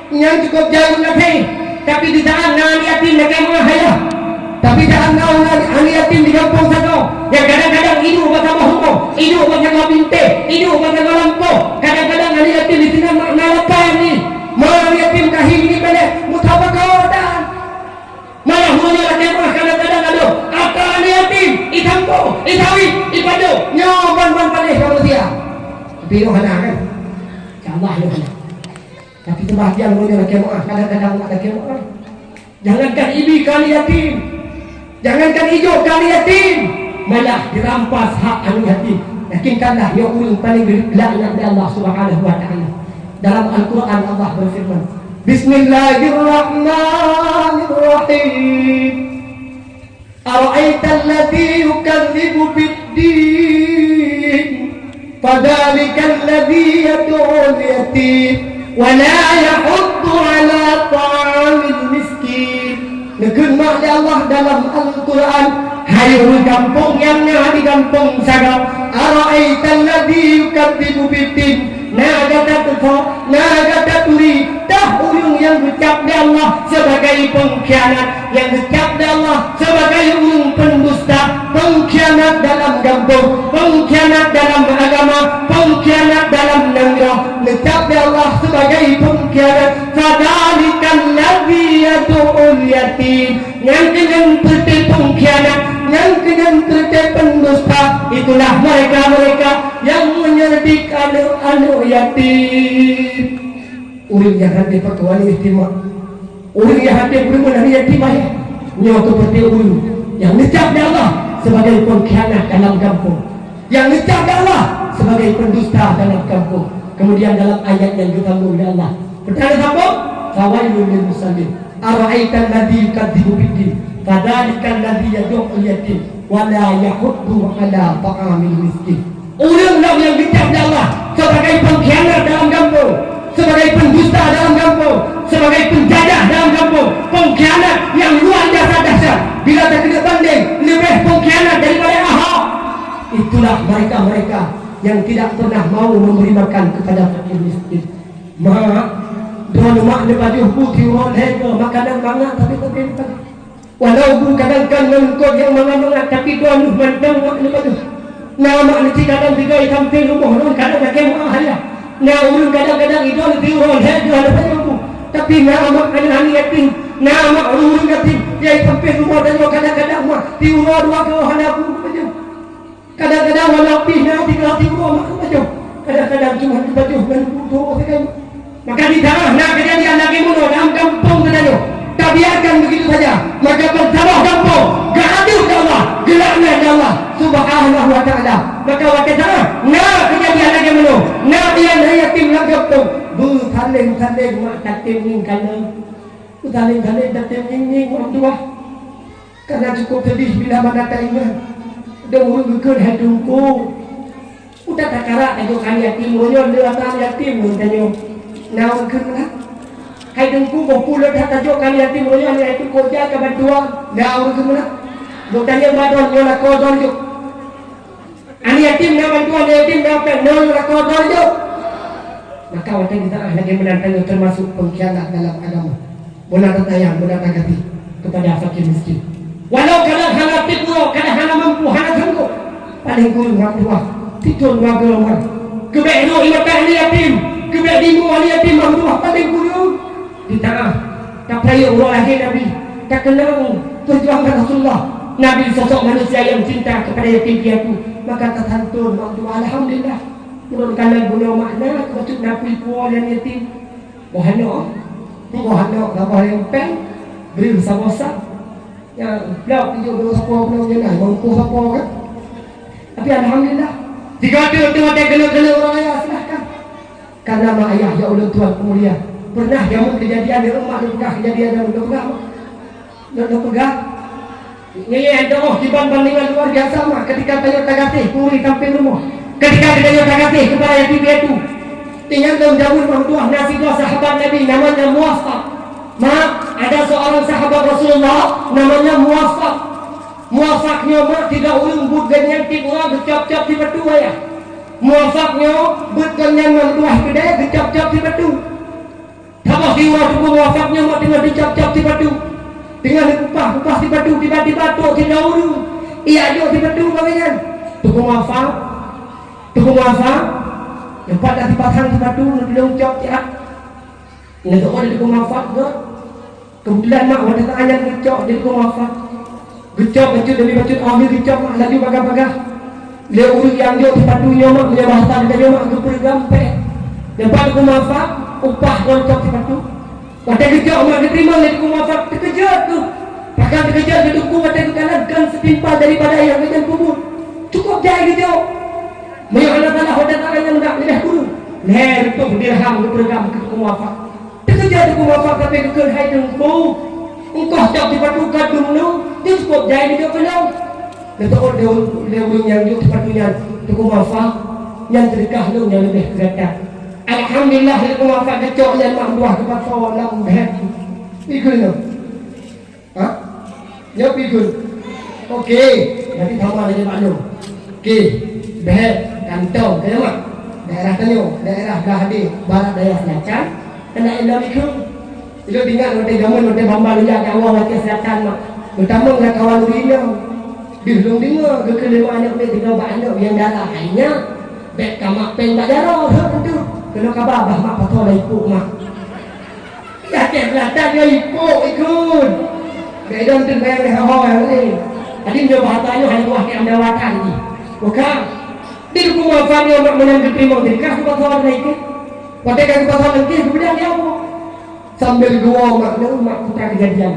Nyan cukôp jai ureueng gaséh. Tapi di saat na aneuk yatim lakèe meu'ah ayah. Tapi saat na aneuk yatim di gampông sagoe, nyang kadang-kadang iduek bak saboh rumoh, iduek bak sagoe bintéh, iduek bak sagoe lampôh, kadang-kadang aneuk yatim di sinan mak na lapan jih. Ma aneuk yatim ka hi nibak bèlèh, meusaboh dan Malah meunyoe lakèe meu'ah kadang-kadang adoh, atra aneuk yatim, itampo, itawét, ipajoh, nyoe ban-ban paléh ka manusia. Tapi nyoe hana kan? Insya Allah nyoe hana. Tapi sebahagian meunyoe lakèe meu'ah, kadang-kadang mak lakèe meu'ah. Jangankan ibi keu aneuk yatim, jangankan ijok keu aneuk yatim, malah dirampas hak aneuk yatim. Yakinkanlah, nyoe ureueng paléng geulaknat lé Allah Subhanahu wa Ta'ala. Dalam Al-Quran Allah berfirman, Bismillahirrahmanirrahim. Ara'aital ladzi yukadzibu biddin, fadzalikal ladzi yad'ul yatim, wa la yahuddu 'ala ta'amil miskin. Neukheun mak lé Allah dalam Al-Quran, "Hai ureueng gampông nyang na di gampông sagoe, ara'aital ladzi yukadzibu biddin, na gata teupeue, na gata turi, tah ureueng nyang geucap lé Allah sibagai peungkhianat, nyang geucap lé Allah sibagai ureueng peundusta, peungkhianat dalam gampông, peungkhianat dalam agama, peungkhianat dalam nanggroe, neucap lé Allah sibagai peungkhianat, fadzalikal ladzi yad'ul yatim." Nyang keunong peureute peungkhianat, nyang keunong peureute peundusta, itulah mereka-mereka yang menyerdik aneuk-aneuk yatim. Ureueng nyang hana peureulèe aneuk yatim mak, ureueng nyang hana peureulèe aneuk yatim ayah, nyoe keuh peureute ureueng nyang neucap lé Allah sibagai peungkhianat dalam gampông. Nyang neucap lé Allah sibagai peundusta dalam gampông. Kemudian dalam ayat nyang geusambông lé Allah, peue sambông, "Fawailul lil musallin, ara'aital ladzi yukadzibu biddin, fadzalikal ladzi yad'ul yatim, wa la yahuddu 'ala ta'amil miskin." Ureueng nyang geucap lé Allah sibagai peungkhianat dalam gampông, sibagai peundusta dalam gampông, sibagai peunjajah dalam gampông, peungkhianat nyang luar biasa dahsyat. Bila takeuneuk bandeng, leubeh peungkhianat daripada Ahok. Itulah mereka-mereka yang tidak pernah mau memberi makan kepada fakir miskin. Mak, droeneuh mak neupajoh bu siuroe lhèe goe, makanan mangat tapi tapi neupajoh. Walau bu kadang-kadang ngon eungkôt nyang mangat-mangat, tapi droeneuh mantong mak neupajoh. Na mak neucit kadang sigoe i sampéng rumoh droeneuh kadang lakèe meu'ah ayah. Na ureueng kadang-kadang i droeneuh siuroe lhèe goe neupajoh bu. Tapi na mak aneuk-aneuk yatim, na mak ureueng yatim, nyang i sampéng rumoh tanyoe kadang-kadang mak siuroe dua goe hana bu neupajoh. Kadang-kadang walau pih na tiga tiga mak pajoh, kadang-kadang cuma pajoh ngon putôh sagai. Maka di tangah na keujadian lagèe bunoe dalam gampông geutanyoe, tabiarkan begitu saja. Maka bansaboh gampông geuadeueb lé Allah, geulaknat lé Allah. Subhanahu wa Ta'ala. Maka watée na, na keujadian lagée meunoe, na ié na yatim lam gampông, beusaléng-saléng mak tatem ngieng kalon. Beusaléng-saléng tatem ngieng-ngieng mak meutuah. Karena cukup sedih bila mana taingat. Dong ureuëng geukheun hai Teungku. Udah takarak tajok kali yatim, uroe nyoe le ata yatim ngon tanyoe. Na ureuëng kheun meunan? Hai Teungku, boh pulot that tajok kali yatim, uroe nyoe aneuk yatim koja ka bantuan. Na ureuëng kheun meunan? Boh tanyong badon nyoe lakoe droe jok. Aneuk yatim na bantuan, aneuk yatim na péng, nyoe lakoe droe jok. Maka watée geutanyoe lagée meunan tanyoe termasuk pengkhianat dalam agama. Meunan tatayang, meunan tagaséh kepada fakir miskin. Walau kadang hana tiep uroe, kadang hana mampu, hana sanggup. Paléng kureueng mak tuah, sithon dua golongan. Keubek rhot ié mata aneuk yatim, keubek dimu aneuk yatim mak tuah, paléng kureueng. Di tangah, tapeurayeuk uroe lahé Nabi, takeunong peujuangan Rasulullah. Nabi sosok manusia yang cinta kepada yatim piatu, maka tasantun mak tuah, alhamdulillah. Meunurot kalian bunoe makna keu bacut na peue-peue nyang yatim. Boh anok, boh anok, boh nyang péng, bri saboh sa. Nyang blok tujoh ploh sapo bunoe nyan na, mangkoh sapo kan. Tapi alhamdulillah, tiga tu tu ada kena-kena orang raya, silahkan. Karena mak ayah, ya ulun tuan peumulia, pernah jameun kejadian di rumah tu, pernah kejadian jameun tu, pernah mak. Lôn peugah, nyoe doh kiban bandingan luar biasa mak, ketika tanyoe tagaséh kuri sampéng rumoh. Ketika tanyoe tagaséh kepada yatim piatu. Ingat lôn jameun meutuah na sidroe sahabat Nabi namanya Muwaffaq. Mak, ada seorang sahabat Rasulullah namanya Muwaffaq. Muwaffaq nyoe mak, tiga ureuëng buet gobnyan tiep uroe geucop-cop sipatu ayah. Muwaffaq nyoe buet gobnyan meutuah keudée geucop-cop sipatu. Saboh siuroe Teungku Muwaffaq nyoe mak teungoh jicop-cop sipatu. Teungoh jikupah-kupah sipatu, tiba-tiba trok sidroe ureuëng. Ijak jok sipatu bak gobnyan. Teungku Muwaffaq, Teungku Muwaffaq, nyoe pat na sipasang sipatu, neutulông cop siat. Neuteu'oh lé Teungku Muwaffaq gét. Keubeutulan mak watée saát nyan geucok lé Teungku Muwaffaq. Geucok bacut demi bacut, oh lheueh geucok mak laju bagah-bagah. Lé ureuëng nyang jok sipatu nyoe mak, meunyoe bahasa geutanyoe mak, geupeureugampéh. Nyoe pat Teungku Muwaffaq, upah ngon cok sipatu. Watée geucok mak geuteurimong lé Teungku Muwaffaq, teukeujot kheueh. Pakon teukeujot lé Teungku watée geukalon kon seutimpal daripada nyang geutanyoe peubuet. Cukup jai geujok. Meunyoe hana salah watée saát nyan dak leubeh kureueng lhèe reutôh dirham geupeureugampéh keu Teungku Muwaffaq. Teukeujot Teungku Muwaffaq tapi geukheun, "Hai Teungku, ongkoh cok sipatu ka dum nyoe, jeuet cukup jai geujok keu lôn." Neuteu'oh lé, lé ureuëng nyang jok sipatu nyan, Teungku Muwaffaq, nyan seudeukah lôn nyang leubeh keu gata. Alhamdulillah, lé Teungku Muwaffaq geucok nyan mak meutuah geupasoe lam bhèk. Ikheun nyoe. Ha? Nyoe pi gun. Oke, berarti sama dengan maklum. Oke, bèk kantong, kena mak? Daerah tanyoe, daerah Gahde, Barat Daya Selatan, kena ilom ikheun. Ilom ingat watée jameun, watée bamba lôn jak dakwah watée Selatan mak. Meutamong lam kawan ureuëng inong. Deuh lôn deungoe, geukheun lé mak aneuk miet deungoe bak aneuk nyang dara, hai nyak, bèk kamak péng bak jaroe, heuet teuntèe. Keunoe kaba bah mak pasoe lam ipok mak. Lakèe beulatan nyoe ipok ikheun. Bèk idong teuk bayang lé ho-ho nyang laén. Tadi nyoe bahasa nyoe hana buah nyang dawatan jih. Bukan. Di Teungku Muwaffaq nyoe mak meunan geuteurimong teuka geupasoe lam ikheun. Watèe ka geupasoe lam ikheun geubeudôh di Allah. Sambil geuwoe mak nyoe mak putra kejadian.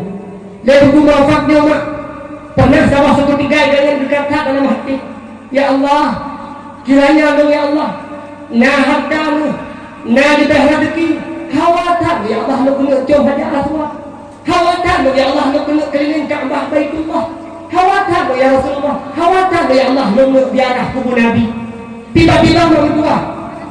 Lé Teungku Muwaffaq nyoe mak pernah saboh seukeutiga gobnyan geukat that dalam hati. Ya Allah, kiranya lôn, ya Allah, na hareuta lôn, na leubeh raseuki, hawa that lôn, ya Allah, lôn keuneuk com Hajar Aswad. Hawa that lôn, ya Allah, lôn keuneuk keulileng Ka'bah Baitullah. Hawa that lôn, ya Rasulullah, hawa that lôn, ya Allah, lôn keuneuk ziarah kubu Nabi. Tiba-tiba meutuah,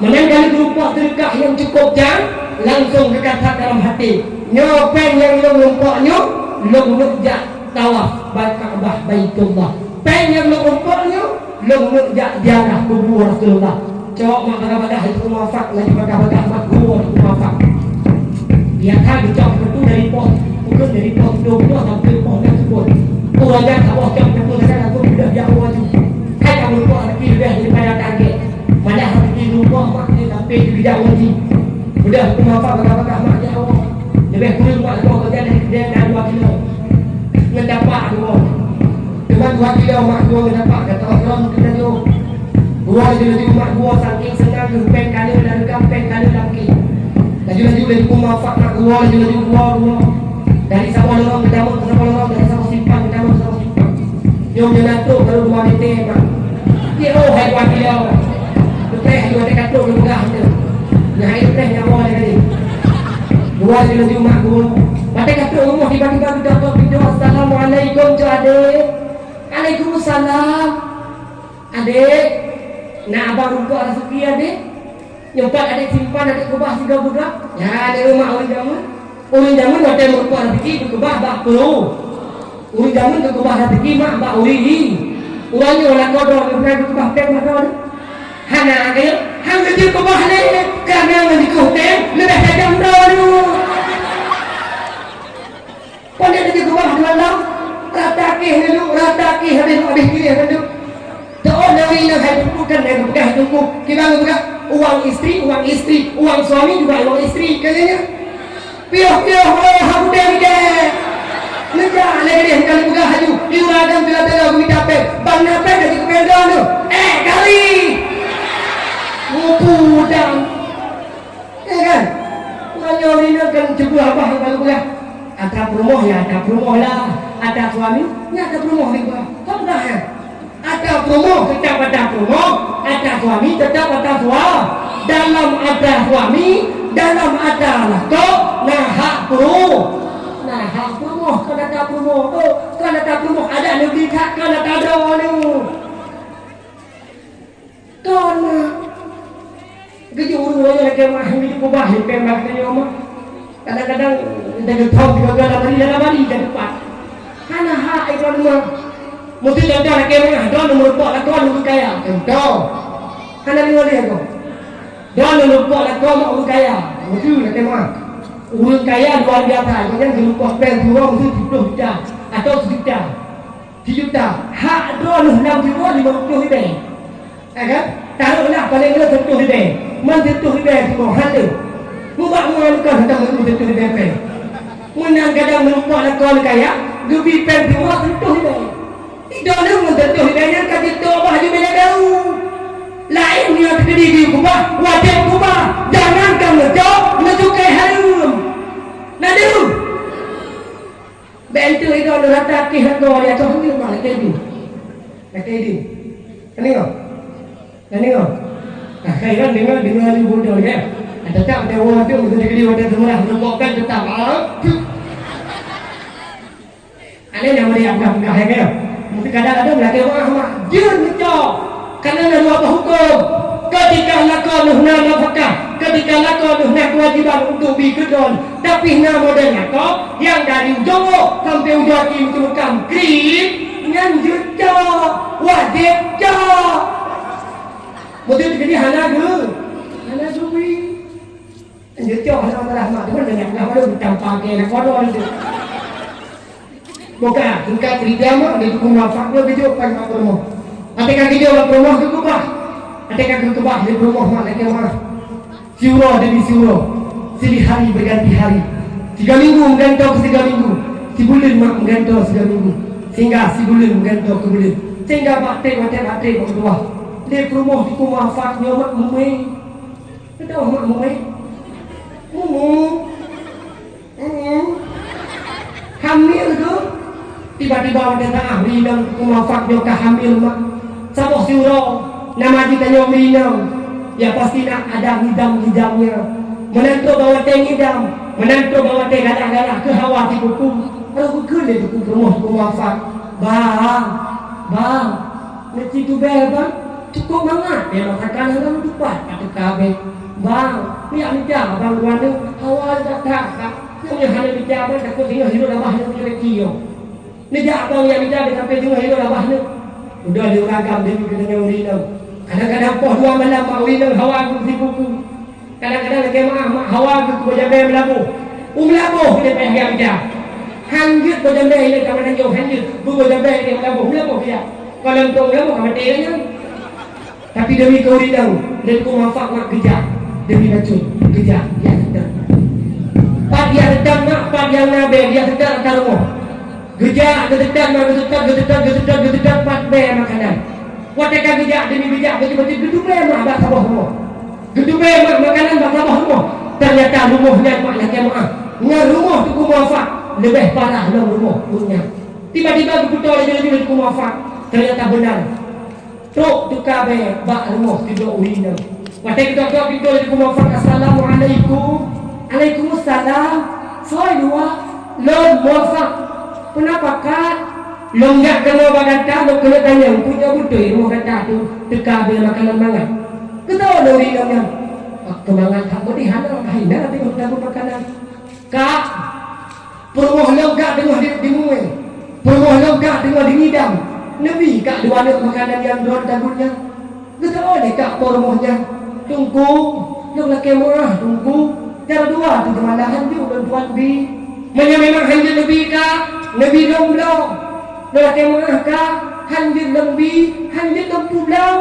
meunan ka lheueh geurumpok seudeukah nyang cukôp jan, langsong geukat that dalam hati, "Nyoe péng nyang lôn rumpok nyoe, lôn keuneuk jak tawaf bak Ka'bah Baitullah. Péng nyang lôn rumpok nyoe, lôn keuneuk jak ziarah kubu Rasulullah." Cok mak bagah-bagah Teungku Muwaffaq, laju bagah-bagah mak geuwoe Teungku Muwaffaq. Biasa geucok sipatu dari poh, mungken dari poh dua puluh sampai poh enam subuh. Uroe nyan saboh cok sipatu sagai langsung beudôh jak woe laju. Hai ka meurumpok raseuki leubeh daripada target. Malah raseuki rumoh mak nyan sampai geujak woe jih. Beudôh Teungku Muwaffaq bagah-bagah mak jak woe. Leubeh kureueng mak leumo gobnyan dari keudè na dua kilo. Ngon dapak geuwoe. Teuma dua kilo mak geuwoe ngon dapak gata droe keunan nyoe. Geuwoe laju-laju mak geuwoe saking seunang geuh péng ka lheueh lam reukam péng ka lheueh lam kèh. Laju-laju lé Teungku Muwaffaq mak geuwoe laju-laju geuwoe, geuwoe. Dari saboh lorong geutamong keu saboh lorong, dari saboh simpang geutamong keu saboh simpang. Nyoe meunan trok baru dua meter, Mak. Kilo hai dua kilo. Leupeh dua teuka trok geupeugah tu. Nah, hai leupeh nyawa lagèe ni. Dua kilo laju mak guru. Watèe ka trok rumoh tiba-tiba geudok-dok pintoe, "Assalamualaikum, Cok Adek." "Waalaikumsalam." "Adek, na abang rumpok raseuki, Adek?" Nyoe pat adek simpan, adek keubah sigoe budak. Nyan adek rumoh ureueng jameun. Ureueng jameun watèe meurumpok raseuki geukeubah bak peue? Ureueng jameun geukeubah raseuki mak bak ureueng. Ureueng nyoe lakoe droe, nyoe pernah geukeubah péng bak droe? Hana, kayém. Han geujeuet keubah lé, karena ngon jikeuh péng leubeh tajam droe nyoe. Pandai laju keubah dua lam, rata keh lalu, rata keh habéh, habéh keh lalu. Teuôt lé ureueng inong hai teungku, kan hai geupeugah hai teungku, kiban geupeugah, "Uang istri, uang istri, uang suami juga uang istri," katanya. Piôh-piôh, oh, ha budé bidé. Neujak lé deh, kan geupeugah laju, di ureueng agam teulah-teulah geumita péng, ban na péng ka jikeupeue droe nyoe. Eh, kali! Mupu dan Ya kan? Meunyoe ureueng inong kan ceubeue abah nyang ka geupeugah, "Atra peurumoh ya atra peurumoh lah, atra suami ya atra peurumoh," geupeugah. Ka peugah nyan. Atra peurumoh teutap atra peurumoh, atra suami teutap atra sua-, dalam atra suami, dalam atra lakoe, na hak peurumoh. Na hak peurumoh, kon atra peurumoh. Oh, kon atra peurumoh, adat neugui that kon atra droeneuh. Kon, Mak. Geujok ureueng roh nyoe lakèe meuah, geujok keubah lé péng bak geutanyoe, Mak. Kadang-kadang teugeutong sigoe-goe lam ari, lam ari ka teupat. Hana hak, eh, kon, Mak. Meusti contoh lakèe meuah, droeneuh meurumpok lakoe ureueng kaya. Contoh. Hana deungö lé kon. Droeneuh meurumpok lakoe mak ureueng kaya. Meusti lakèe meuah. Ureueng kaya luar biasa, gobnyan geurumpok péng siuroe meusti siplôh juta atau sijuta. Sijuta, hak droeneuh lam siuroe limong ploh ribèe. Ya kan? Taruhlah paléng le seratus ribèe. Man seratus ribèe siuroe, han le. Mubak mua leuka hantom seratus ribèe péng. Meunan kadang meurumpok lakoe kaya, geubi péng siuroe seratus ribèe. Droeneuh ngon seratus ribèe nyan ka jitôk bak laju bela daru. Laén nyoe teukeudi jikeubah, wajéb keubah. Jangan ka meucok, meucukai hareuem. Na deuh. Bèk enteuk droeneuh rata keh lakoe di ateueh nyoe, Mak, lakèe deuh. Lakèe deuh. Ka deungö? Ka deungö? Nah, kairan deungö, deungö lé bodoh, ya. Tetap ada orang tu, mungkin jadi orang tu murah, menumpuk kan tetap, ah. Ada yang boleh pegang-pegang, ya, kan? Mungkin kadang-kadang lakèe meuah, Mak. Jeuet meucok. Karena na dua boh huköm. Ketika lakoe neuh na nafakah, ketika lakoe neuh na keuwajiban untuk bi keu droeneuh, tapi na model lakoe nyang dari ujong ôk sampoe ujong aki meuteumukam krim, nyan jeuet cok, wajéb cok. Beutôi teukeudi hana geu-, hana geubri. Nyan jeuet cok, hana marah mak, teuma nyan nyang peugah baru tampa keu lakoe droeneuh. Boh ka, tingkat keurija mak, di tuku mafak nyoe geujok paih mak peurumoh. Até ka geujok mak peurumoh geukeubah. Até ka geukeubah lé peurumoh mak lakèe meuah. Siuroe demi siuroe, silih hari berganti hari. Siga minggu meugantoe keu siga minggu, sibuleuen mak meugantoe siga minggu, sehingga sibuleuen meugantoe keu buleuen. Sehingga bak trép watèe bak trép bak meutuah. Lé peurumoh tuku mafak nyoe mak mumè. Beutôi mak mumè. Mumè. Hmm. Hamil tu, tiba-tiba watèe taah mi inong tuku mafak nyoe ka hamil mak. Saboh siuroe, nama jih tanyoe mi inong. Ya pasti na ada ngidam-ngidamnya. Meunan trok bak watèe ngidam, meunan trok bak watèe galak-galak keu hawa sipupu. Lalu geukheun lé tuku peurumoh tuku mafak, "Bang, bang, neuci tubèe bang, cukôp mangat bèe masakan hana meutupat ka teuka bèe. Bang, neujak mita bang droeneuh, hawa that-that bang. Nyoe hana mita bang, takot singoh hireuen abah neuh keu reki nyoh. Neujak bang jak mita bèe sampoe singoh hireuen abah neuh." Udah di ureueng agam deungon keudeungoe ureueng inong. Kadang-kadang poh dua malam mak ureueng inong hawa keu sipupu. Kadang-kadang lakèe meuah mak hawa keu boh jambèe meulaboh. U meulaboh keuneuk payah jak mita. Han jeuet boh jambèe ilèe ka meunan nyoe, han jeuet. Boh jambèe ilèe meulaboh, meulaboh keu jak. Kalau untuk meulaboh ka maté nyan. Tapi demi keuridaan, dan ku manfaat mak geujak demi bacut, geujak, ya tetap. Pat ya tetap mak, pat ya na bèe, ya tetap ata rumoh. Geujak, geuteutap mak, geuteutap, geuteutap, geuteutap, geuteutap, pat bèe makanan. Watèe ka geujak, demi geujak, beutôi-beutôi geutubèe mak bak saboh rumoh. Geutubèe mak makanan bak saboh rumoh. Ternyata rumoh nyan mak lakèe meuah. Ngon rumoh tuku manfaat, leubeh parah lom rumoh nyan. Tiba-tiba geupeutôi laju-laju lé Teungku Muafak. Teunyata beuna. Trok teuka bèe bak rumoh sidroe ureueng inong. Watèe geutok-tok pintoe lé Teungku Muafak, "Assalamualaikum." "Alaikumsalam. Soe dua?" "Lôn Muafak." "Peue na pakat?" "Lôn jak keunoe bak gata, lôn keuneuk tanyong, peue nyoe beutôi rumoh gata tu teuka bèe makanan mangat?" Geutanyong lé ureueng inong nyan. "Ah, keu mangat that beudôh hana, hana teungoh tapeue makanan." "Kak, peurumoh lôn kak teungoh di, di mué. Peurumoh lôn kak teungoh di ngidam. Neubi kak dua aneuk makanan nyang droe tagun nyan." Geutanyong lé kak po rumoh nyan, "Teungku, lôn lakèe meu'ah, Teungku. Cara dua teuk teuma hana jeuet lôn tuan bi." "Meunyoe memang hana jeuet neubi kak, neubi lôn bloe. Lôn lakèe meu'ah kak, hana jeuet lôn bi, hana jeuet lôn peubloe."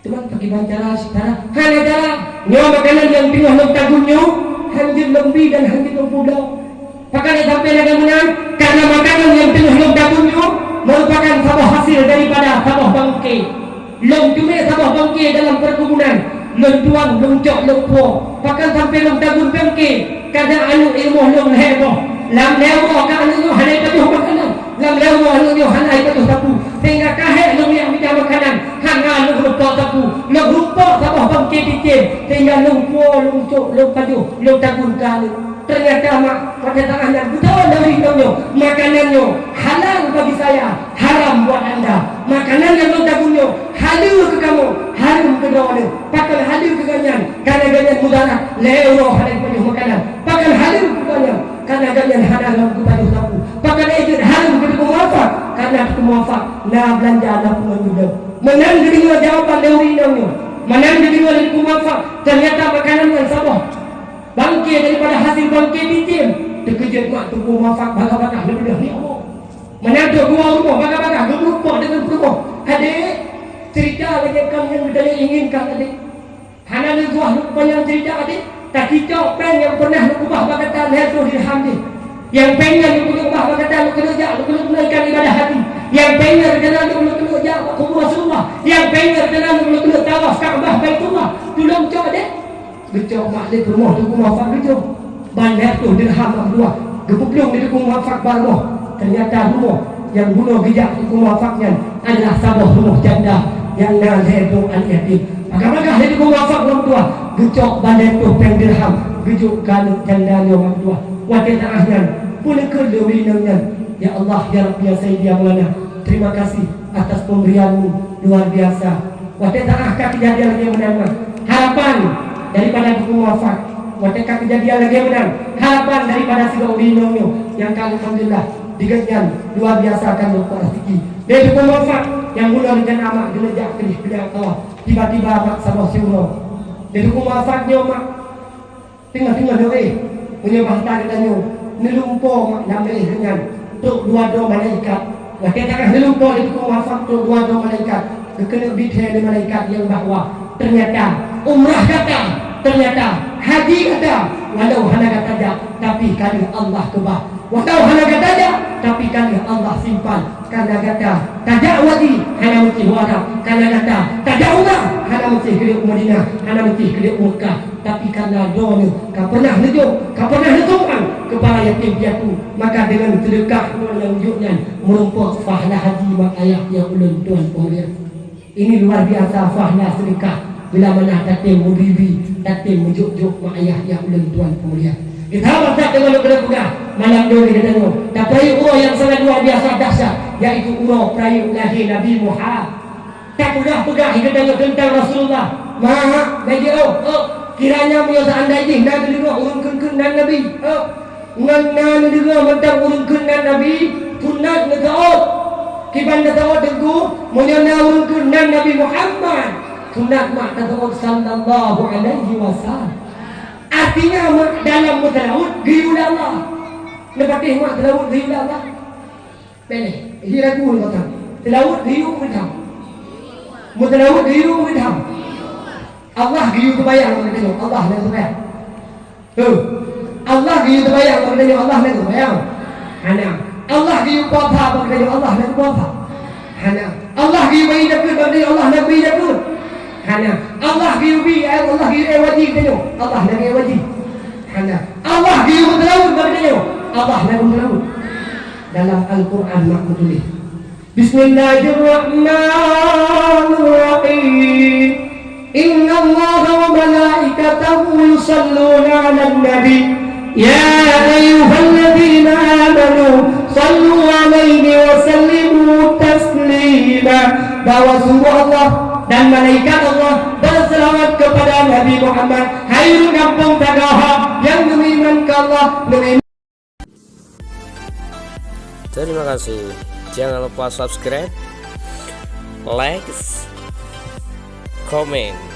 Teuma pakriban cara, cara? "Hana cara. Nyoe makanan nyang teungoh lôn tagun nyoe, hana jeuet lôn bi dan hana jeuet lôn peubloe." "Pakon sampé lagèe meunan?" "Karena makanan nyang teungoh lôn tagun nyoe meurupakan saboh hasil daripada saboh bangké. Lôn teumé saboh bangké dalam perkebunan, lôn tuan, lôn cok, lôn puwoe. Pakon sampé lôn tagun bangké, kadang aneuk i rumoh lôn lhèe boh. Lam lhèe uroe ka aneuk nyoe hana jipajoh makanan. Lam lhèe uroe aneuk nyoe hana jipajoh sapeue. Sehingga ka hék lôn jak mita makanan, hana lôn rumpok sapeue. Lôn rumpok saboh bangké cicém, sehingga lôn puwoe, lôn cok, lôn pajoh, lôn tagun keu aneuk." Teunyata mak, watèe tangah nyan, beutôi lé ureueng inong nyoe, "Makanan nyoe halal bagi saya, haram buat anda. Makanan nyang lôn tagun nyoe haleue keu kamoe, hareuem keu droeneuh." Pakon haleue keu gobnyan? Karena gobnyan mudarat, lhèe uroe hana jipajoh makanan. Pakon haleue keu gobnyan? Karena gobnyan hana lôn geupajoh sapeue. Pakon jeuet hareuem keu Teungku Muafak? Karena Teungku Muafak na beulanja, na pungan geublom. Meunan geudeungoe jawaban lé ureueng inong nyoe. Meunan geudeungoe lé Teungku Muafak, teunyata makanan nyan saboh bangké daripada hasil bangké cicém. Teukeujot mak Teungku Muafak, bagah-bagah leubeh ni Allah. Meunan trok dua rumoh, bagah-bagah geumeurumpok deungon peurumoh. "Adék, cerita lagèe kang nyang geutanyoe inginkan, adék. Hana lé tuah lôn panyang cerita, adék. Takicok péng nyang pernah lôn ubah bak gata lhèe reutôh dirham jih. Nyang péng nyan lôn keuneuk ubah bak gata, lôn keuneuk jak, lôn keuneuk tunaikan ibadah haji. Nyang péng nyan rencana lôn, lôn keuneuk jak bak kubu Rasulullah. Nyang péng nyan rencana lôn, lôn keuneuk tawaf Ka'bah Baitullah. Tulông cok, adék." Geucok mak lé peurumoh Teungku Muafak geujok. Ban lhèe reutôh dirham mak meutuah. Geupeuplueng lé Teungku Muafak bak rumoh. Teunyata rumoh nyang bunoe geujak Teungku Muafak nyan adalah saboh rumoh janda nyang na lhèe droe aneuk yatim. Bagah-bagah lé Teungku Muafak mak meutuah. Geucok ban lhèe reutôh péng dirham geujok keu aneuk janda nyoe mak meutuah. Watèe tangah nyan, peuleukeut lé ureueng inong nyan, "Ya Allah, ya Rabbi, ya Sayyidi, ya Maulana, terima kasih atas pemberian-Mu luar biasa." Watèe tangah ka keujadian lagèe meunan, harapan daripada Teungku Muafak. Watèe ka keujadian lagèe meunan, harapan daripada sidroe ureueng inong nyoe nyang ka, alhamdulillah, di gobnyan luar biasa ka lôn peureuzeki. Lé Teungku Muafak nyang mula rencana mak geuneuk jak keudéh keu tawaf, tiba-tiba mak saboh siuroe. Lé Teungku Muafak nyoe mak teungoh-teungoh nyoe, meunyoe bahasa geutanyoe, neulumpoe lam biléh geuh nyan, trok dua droe malaikat. Watèe tangah neulumpoe lé Teungku Muafak trok dua droe malaikat, geukeuneuk bithèe lé malaikat nyang bahwa teunyata umrah gata, teunyata haji gata, walau hana gata jak, tapi ka lheueh Allah keubah. Walau hana gata jak, tapi ka lheueh Allah simpan. Kareuna gata tajak haji hana meusti u Arab, kareuna gata tajak umrah hana meusti keuneuk u Madinah, hana meusti keuneuk u Meukah, tapi kareuna droeneuh ka pernah neujok, ka pernah neusumbang keu para yatim piatu, maka deungon seudeukah droeneuh nyang jok nyan meurumpok pahala haji mak ayah nyang ulôn tuan peumulia. Ini luar biasa pahala seudeukah bila mana tatem meubri-bri, tatem meujok-jok mak ayah nyang ulôn tuan peumulia. Geutanyoe bangsa deungon lôn keuneuk peugah malam nyoe lé geutanyoe, tapeurayeuk uroe nyang sangat luar biasa dahsyat, yaitu uroe peurayeuk lahé Nabi Muhammad. Tapeugah-peugah lé geutanyoe teuntang Rasulullah. Mak, lagèe oh, oh, kiranya meunyoe seandai jih na geudeungoe ureueng kheun-kheun nan Nabi, oh, ngon na neudeungoe mantong ureueng kheun nan Nabi, sunat neuteuôt. Kiban neuteuôt Teungku, meunyoe na ureueng kheun nan Nabi Muhammad, sunat mak tateuôt sallallahu alaihi wasallam. Artinya mak dalam meuseulaweuet geuyue lé Allah. Neupatéh mak seulaweuet geuyue lé Allah. Bèk lé, hi ragu lé mata. Seulaweuet geuyue meukeudam. Meuseulaweuet geuyue meukeudam. Allah geuyue seumayang bak geutanyoe, Allah lé seumayang. Heuh. Allah geuyue seumayang bak geutanyoe, Allah lé seumayang. Hana. Allah geuyue puasa bak geutanyoe, Allah lé puasa. Hana. Allah geuyue bayi zakeuet bak geutanyoe, Allah lé bayi zakeuet. Hana. Allah geuyue bi, Allah geuyue wajib geutanyoe, Allah lé wajib. Hana. Allah geuyue meuseulaweuet bak geutanyoe, Allah lé meuseulaweuet. Dalam Al-Quran mak kutulis, Bismillahirrahmanirrahim. Innallaha wa malaikatahu yusalluna 'alan nabi. Ya ayyuhalladzina amanu sallu 'alaihi wa sallimu taslima. Bahwa sungguh Allah dan malaikat Allah berselawat kepada Nabi Muhammad. Hai ureueng gampông tagaha nyang geuiman keu Allah, geuiman Terima kasih. Jangan lupa subscribe, like, comment.